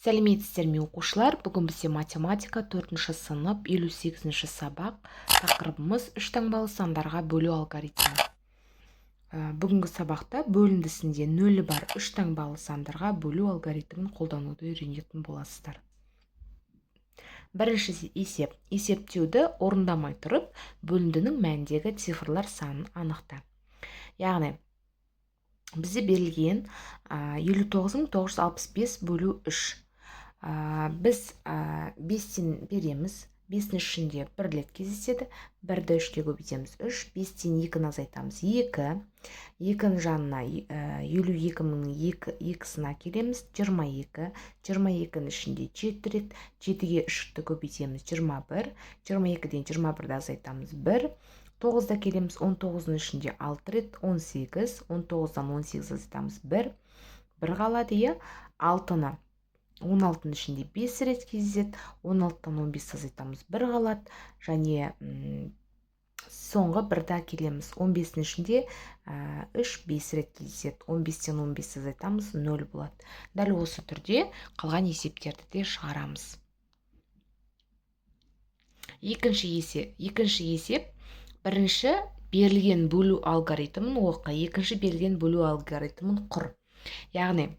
Сәлеметсіздер ме, оқушылар! Бүгін бізде математика, төртінші сынып, 58-ші сабақ. Тақырыбымыз: үш таңбалы сандарға бөлу алгоритмі. Бүгінгі сабақта бөліндісінде нөлі бар үш таңбалы сандарға бөлу алгоритмін қолдануды үйренетін боласыздар. Бірінші есеп. Есептеуді орындамай тұрып, бөліндінің мәніндегі цифрлар санын анықта. Яғни бізде берілген 59 965 бөлу 3. Біз бестен береміз. Бестің ішінде бір рет кездеседі. Бірді үшке көбейтеміз, үш. Бестен екіні азайтамыз, екі. Екінің жанына 52 мыңның екі екісін әкелеміз, 22. 22-нің ішінде жеті рет. Жетіге үшті көбейтеміз, 21. 22-ден 21-ді азайтамыз, бір. Тоғызды әкелеміз. 19-ның ішінде алты рет, 18. 19-дан 18 азайтамыз, бір. Бір қалады, иә. Алтыны, 16-ның ішінде бес рет кездеседі. 16-дан 15 азайтамыз, бір қалады. Және соңғы бірді әкелеміз. 15-тің ішінде үш, бес рет кездеседі. 15-тен 15 азайтамыз, нөл болады. Дәл осы түрде қалған есептерді де шығарамыз. Екінші есеп. Бірінші берілген бөлу алгоритмін оқы, екінші берілген бөлу алгоритмін құр. Яғни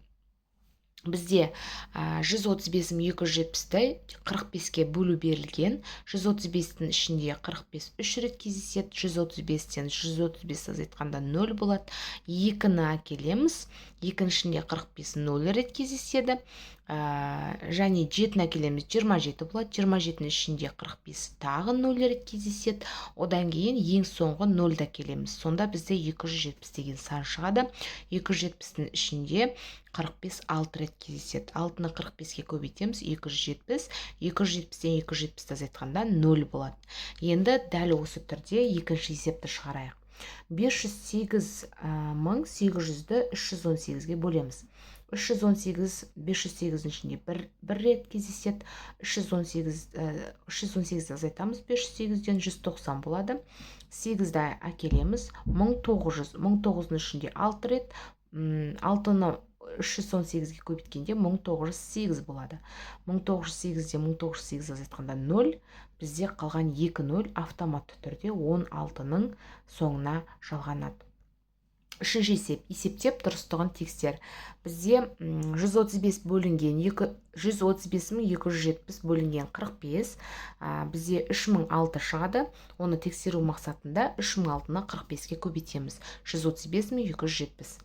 бізде 135 270-ті 45-ке бөлу берілген. 135-тің ішінде 45 үш рет кездеседі. 135-тен 135 азайтқанда, 0 болады. Екіні әкелеміз. Екінің ішінде 45 0 рет кездеседі. Және жетіні әкелеміз, 27 болады. 27-нің ішінде 45 тағы 0 рет кездеседі. Одан кейін ең соңғы нөлді әкелеміз. Сонда бізде 270 деген сан шығады. 270-тің ішінде 45 6 рет кездеседі. Алтыны 45-ке көбейтеміз, 270. 270-тен 270-ті азайтқанда, 0 болады. Енді дәл осы түрде екінші есепті шығарайық. 508 800-ді 318-ге бөлеміз. 318 508-дің ішінде бір рет кездеседі. 318, 318-ді азайтамыз 508-ден, 190 болады. 8-ді әкелеміз, 1900. 1900-ның ішінде 6 рет. Алтыны 318-ге көбейткенде, 1908 болады. 1908-ден 1908 азайтқанда, 0. Бізде қалған 2 0 автоматты түрде 16-ның соңына жалғанады. Үшінші есеп. Есептеп, дұрыстығын тексер. Бізде 135 бөлінген 2, 135 270 бөлінген 45. Бізде 3006 шығады. Оны тексеру мақсатында 3006-ны 45-ке көбейтеміз, 135 270.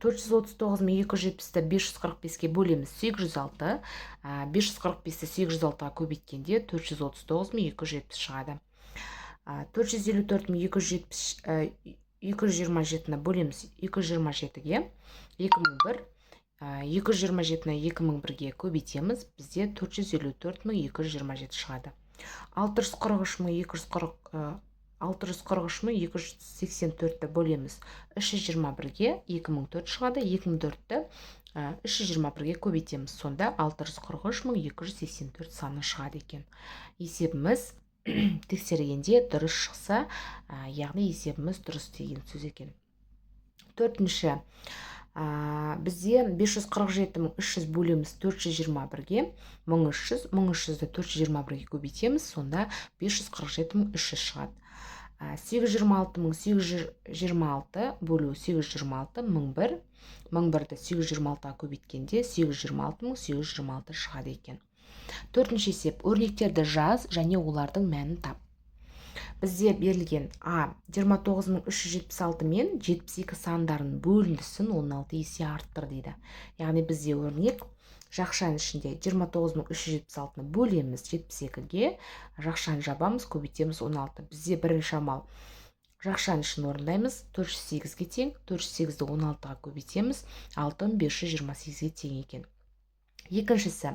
439 270-ті 545-ке бөлеміз, 806. 545-ті 806-ға көбейткенде, 439 270 шығады. 454 270 227-ні бөлеміз 227-ге, 2001. 227-ні 2001-ге көбейтеміз, бізде 454 227 шығады. 643 240, 643 284-ті бөлеміз 321-ге, 2004 шығады. 2004-ті 321-ге көбейтеміз, сонда 643 284 саны шығады екен. Есебіміз тексергенде дұрыс шықса, яғни есебіміз дұрыс деген сөз екен. Төртінші. Бізде 547 300 бөлеміз 421-ге, 1300. 1300-ді 421-ге көбейтеміз, сонда 547 300 шығады. 826 826 бөлу 826, 1001. 1001-ді 826-ға көбейткенде, 826 826 шығады екен. Төртінші есеп. Өрнектерді жаз және олардың мәнін тап. Бізде берілген: а 29 376 мен 72 сандарының бөліндісін 16 есе арттыр дейді. Яғни бізде өрнек: жақшаның ішінде 29 376-ны бөлеміз 72-ге, жақшаны жабамыз, көбейтеміз 16. Бізде бірінші амал: жақшаның ішін орындаймыз, 408-ге тең. 408-ді 16-ға көбейтеміз, 6528-ге тең екен. Екіншісі: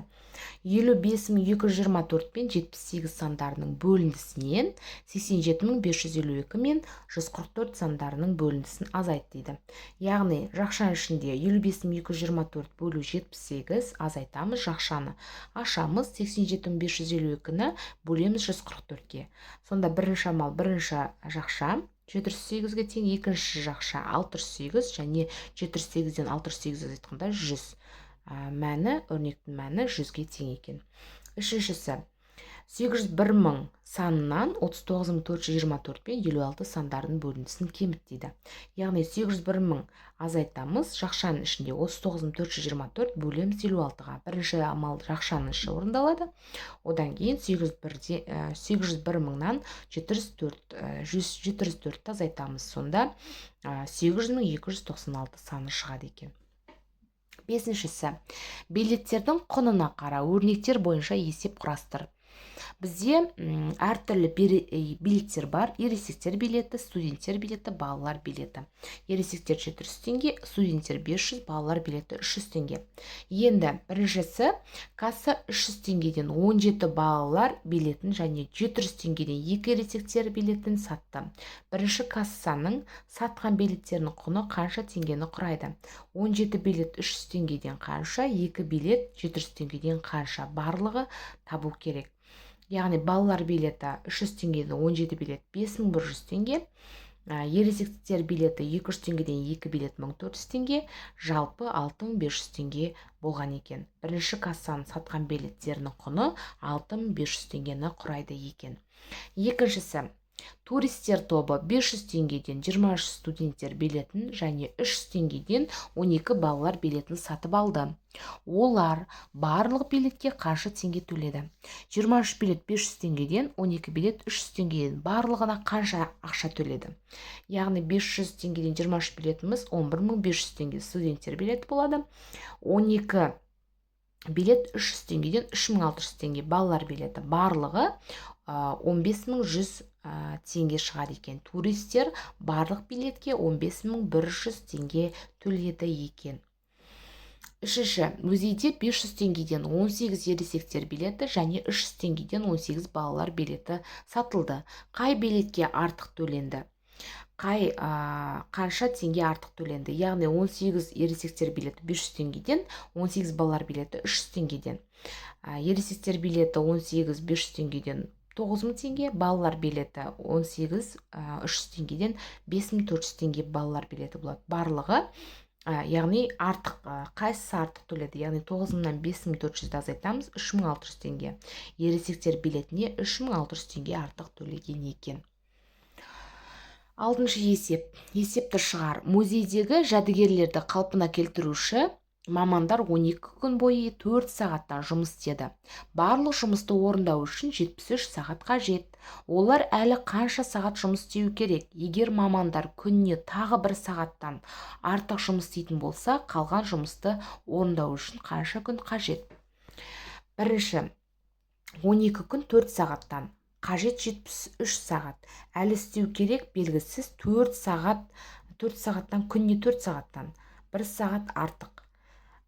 55 224 пен 78 сандарының бөліндісінен 87 552 мен 144 сандарының бөліндісін азайт дейді. Яғни жақшаның ішінде 55 224 бөлу 78, азайтамыз, жақшаны ашамыз, 87 552-ні бөлеміз 144-ке. Сонда бірінші амал: бірінші жақша 708-ге тең, екінші жақша 608 және 708-ден 608 азайтқанда, 100. Мәні, өрнектің мәні 100-ге тең екен. Үшіншісі, 801 мың санынан 39 424 пен 56 сандардың бөліндісін кеміт дейді. Яғни 801 мың азайтамыз, жақшаның ішінде 39 424 бөлеміз 56-ға. Бірінші амал жақшаның іші орындалады. Одан кейін 801 мыңнан 704-ті азайтамыз. Сонда 800 296 саны шығады екен. Бесіншісі, билеттердің құнына қара, өрнектер бойынша есеп құрастыр. Бізде әртүрлі билеттер бар: ересектер билеті, студенттер билеті, балалар билеті. Ересектер 700 теңге, студенттер 500, балалар билеті 300 теңге. Енді біріншісі, касса 300 теңгеден 17 балалар билетін және 700 теңгеден екі ересектер билетін сатты. Бірінші кассаның сатқан билеттерінің құны қанша теңгені құрайды? 17 билет 300 теңгеден қанша, екі билет 700 теңгеден қанша, барлығы табу керек. Яғни балалар билеті 300 теңгеден 17 билет 5100 теңге, ересектер билеті 200 теңгеден екі билет 1400 теңге, жалпы 6500 теңге болған екен. Бірінші кассаның сатқан билеттерінің құны 6500 теңгені құрайды екен. Екіншісі, туристер тобы 500 теңгеден 23 студенттер билетін және 300 теңгеден 12 балалар билетін сатып алды. Олар барлық билетке қанша теңге төледі? 23 билет 500 теңгеден, 12 билет 300 теңгеден, барлығына қанша ақша төледі? Яғни 500 теңгеден 23 билетіміз 11 500 теңге, студенттер билеті болады. 12 билет 300 теңгеден 3600 теңге, балалар билеті. Барлығы 15 100 теңге шығады екен. Туристер барлық билетке 15 100 теңге төледі екен. Үшінші, музейде 500 теңгеден 18 ересектер билеті және 300 теңгеден 18 балалар билеті сатылды. Қай билетке артық төленді? Қанша теңге артық төленді? Яғни 18 ересектер билеті 500 теңгеден, 18 балалар билеті 300 теңгеден. Ересектер билеті 18 500 теңгеден 9000 теңге, балалар билеті 18 300 теңгеден 5400 теңге балалар билеті болады. Барлығы, яғни артық, қайсысы артық төледі? Яғни 9000-нан 5400-ді азайтамыз, 3600 теңге. Ересектер билетіне 3600 теңге артық төлеген екен. Алтыншы есеп. Есепті шығар. Музейдегі жәдігерлерді қалпына келтіруші мамандар 12 күн бойы 4 сағаттан жұмыс істеді. Барлық жұмысты орындау үшін 73 сағат қажет. Олар әлі қанша сағат жұмыс істеу керек? Егер мамандар күніне тағы бір сағаттан артық жұмыс істейтін болса, қалған жұмысты орындау үшін қанша күн қажет? Бірінші, 12 күн 4 сағаттан, қажет 73 сағат. Әлі істеу керек белгісіз 4 сағат, 4 сағаттан, күніне 4 сағаттан, 1 сағат артық.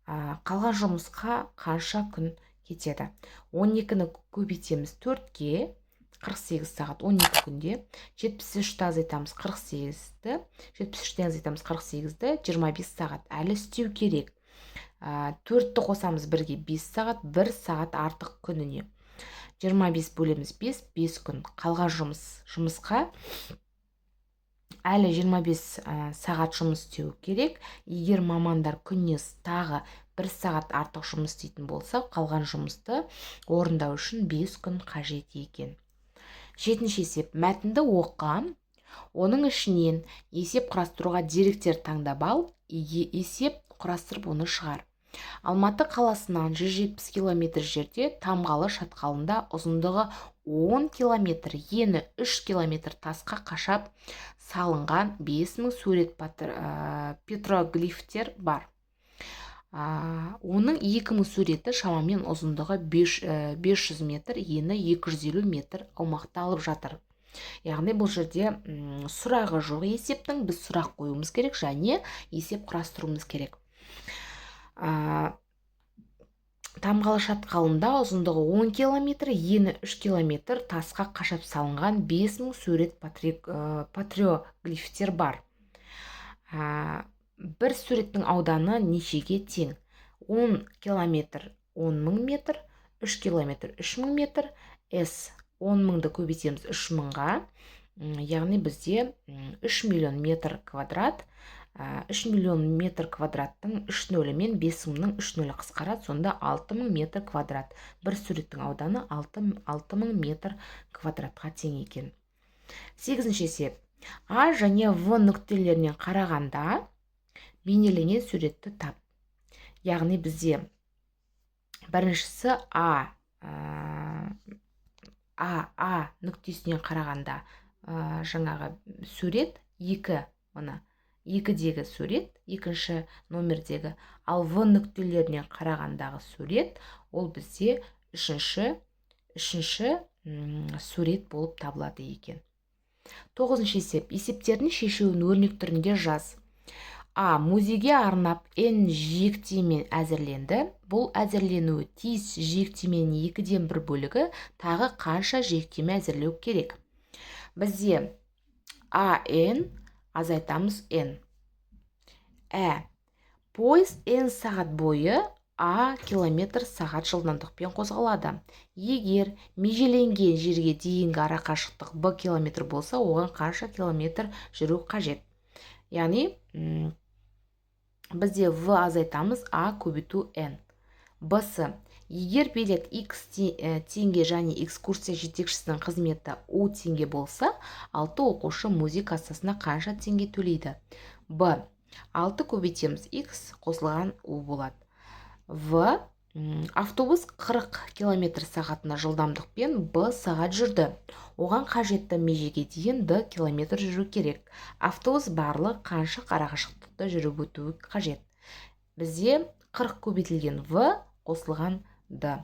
Қалған жұмысқа қанша күн кетеді? 12-ні көбейтеміз 4-ке, 48 сағат 12 күнде. 73-ті азайтамыз 48-ті, 73-тен азайтамыз 48-ді, 25 сағат әлі істеу керек. 4-ті қосамыз бірге, 5 сағат, 1 сағат артық күніне. 25 бөлеміз 5, 5 күн. Қалған жұмысқа әлі 25 сағат жұмыс істеу керек. Егер мамандар күніне тағы бір сағат артық жұмыс істейтін болса, қалған жұмысты орындау үшін 5 күн қажет екен. Жетінші есеп. Мәтінді оқы, оның ішінен есеп құрастыруға деректер таңдап ал, есеп құрастырып, оны шығар. Алматы қаласынан 170 километр жерде, Тамғалы шатқалында ұзындығы 10 километр, ені 3 километр тасқа қашап салынған 5000 сурет петроглифтер бар. Оның 2000 суреті шамамен ұзындығы 500 метр, ені 250 метр аумақты алып жатыр. Яғни бұл жерде сұрағы жоқ есептің, біз сұрақ қоюымыз керек және есеп құрастыруымыз керек. Тамғалы шатқалында ұзындығы 10 километр, ені 3 километр тасқа қашап салынған 5000 сурет патроглифтер бар. Бір суреттің ауданы нешеге тең? 10 километр 10 мың метр, 3 километр 3 мың метр. С 10 мыңды көбейтеміз 3 мыңға, яғни бізде 3 миллион метр квадрат. 3 миллион метр квадраттың 3 нөлі мен 5 мыңның 3 нөлі қысқарады, сонда 6 мың метр квадрат. Бір суреттің ауданы 6 мың метр квадратқа тең екен. Сегізінші есеп. А және В нүктелерінен қарағанда бейнеленген суретті тап. Яғни бізде біріншісі А нүктесінен қарағанда жаңағы сурет екі, мына екідегі сурет, екінші номердегі. Ал В нүктелерінен қарағандағы сурет ол бізде үшінші сурет болып табылады екен. Тоғызыншы есеп. Есептердің шешуін өрнек түрінде жаз. А музейге арнап n жиектеме әзірленді. Бұл әзірленуі тиіс жиектеменің екіден бір бөлігі. Тағы қанша жиектеме әзірлеу керек? Бізде ан азайтамыз n. Ә пойыз n сағат бойы а километр сағат жылдамдықпен қозғалады. Егер межеленген жерге дейінгі арақашықтық б километр болса, оған қанша километр жүру қажет? Яғни бізде в азайтамыз а көбейту n. Б-сы: егер билет x теңге және экскурсия жетекшісінің қызметі у теңге болса, алты оқушы музей кассасына қанша теңге төлейді? Б 6 көбейтеміз x қосылған у болады. В автобус 40 километр сағатына жылдамдықпен б сағат жүрді. Оған қажетті межеге дейін д километр жүру керек. Автобус барлығы қанша арақашықтықты жүріп өтуі қажет? Бізде 40 көбейтілген в қосылған д.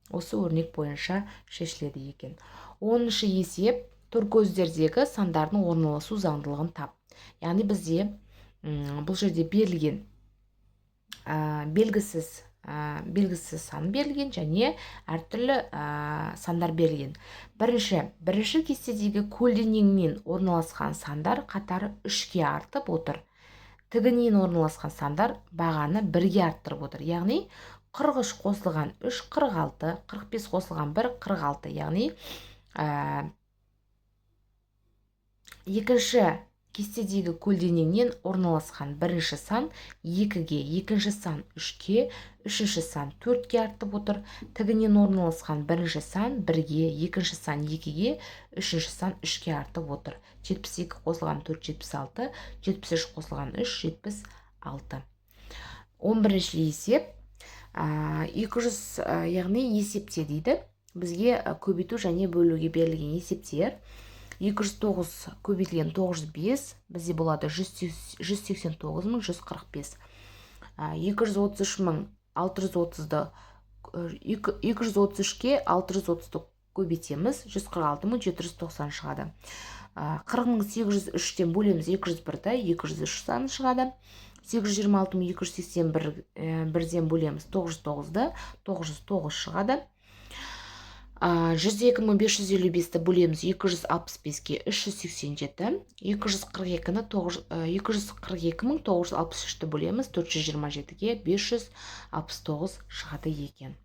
Осы өрнек бойынша шешіледі екен. 10-шы есеп. Торкөздердегі сандардың орналасу заңдылығын тап. Яғни бізде бұл жерде берілген белгісіз сан берілген және әртүрлі сандар берілген. Бірінші кестедегі көлденеңнен орналасқан сандар қатары үшке артып отыр, тігінен орналасқан сандар бағаны бірге арттырып отыр. Яғни 43 қосылған 3 – 46, 45 қосылған 1 – 46. Яғни екінші кестедегі көлденеңнен орналасқан бірінші сан екіге, екінші сан үшке, үшінші сан төртке артып отыр. Тігінен орналасқан бірінші сан бірге, екінші сан екіге, үшінші сан үшке артып отыр. 72 қосылған 4 – 76, 73 қосылған 3 – 76. 11-есеп. 200, яғни есепте дейді, бізге көбейту және бөлуге берілген есептер. 209 көбейтілген 905 бізде болады 189 145. 233 мың 630-ды, 233-ке 630-ды көбейтеміз, 146 мың 790 шығады. 40 мың 803-тен бөлеміз 201-ді, 203 саны шығады. 826 мың 281 бірден бөлеміз 909-ды, 909 шығады. 102 мың 555-ті бөлеміз 265-ке, 387. 242-ні, 242 мың 963-ті бөлеміз 427-ге, 569 шығады екен.